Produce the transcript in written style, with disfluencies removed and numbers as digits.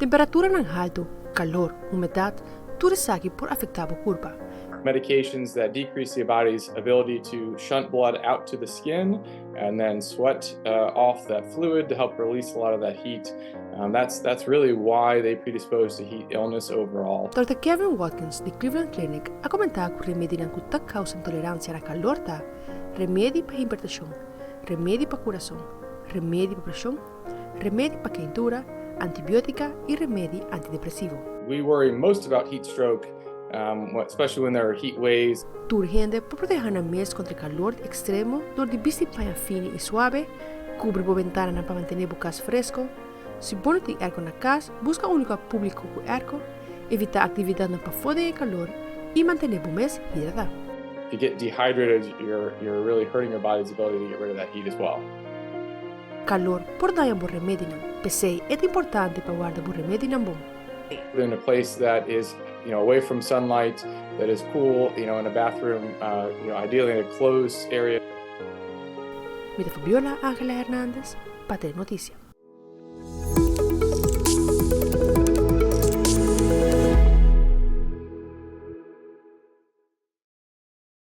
Temperaturanan haltu, kalor, humedat, tur esaki por afektá bo kurpa. Medications that decrease the body's ability to shunt blood out to the skin and then sweat off that fluid to help release a lot of that heat. That's really why they predispose to heat illness overall. Dòkter Kevin Watkins di Cleveland Clinic a komentá ku remedinan ku ta kousa intoleransia na kalor ta, remedi pa hipertenshon, remedi pa kurason, remedi pa preshon, remedi pa keintura, antibiótika i remedi antidepresivo. We worry most about heat stroke, especially when there are heat waves. Tur hende por protehá nan mes kontra e kalor ekstremo dor di bisti paña fini i suabe, kubri bo bentananan pa mantené bo kas fresko. Si bo no tin airco na kas, buska un lugá públiko ku airco, evitá aktividatnan pafó den e kalor i mantené bo mes hidratá. If you get dehydrated, you're really hurting your body's ability to get rid of that heat as well. Kalor por daña bo remedinan, p'esei e ta importante pa warda bo remedinan bon. In a place that is away from sunlight, that is cool, in a bathroom, ideally in a closed area. Mi ta Fabiola Angela Hernandez pa Telenoticia.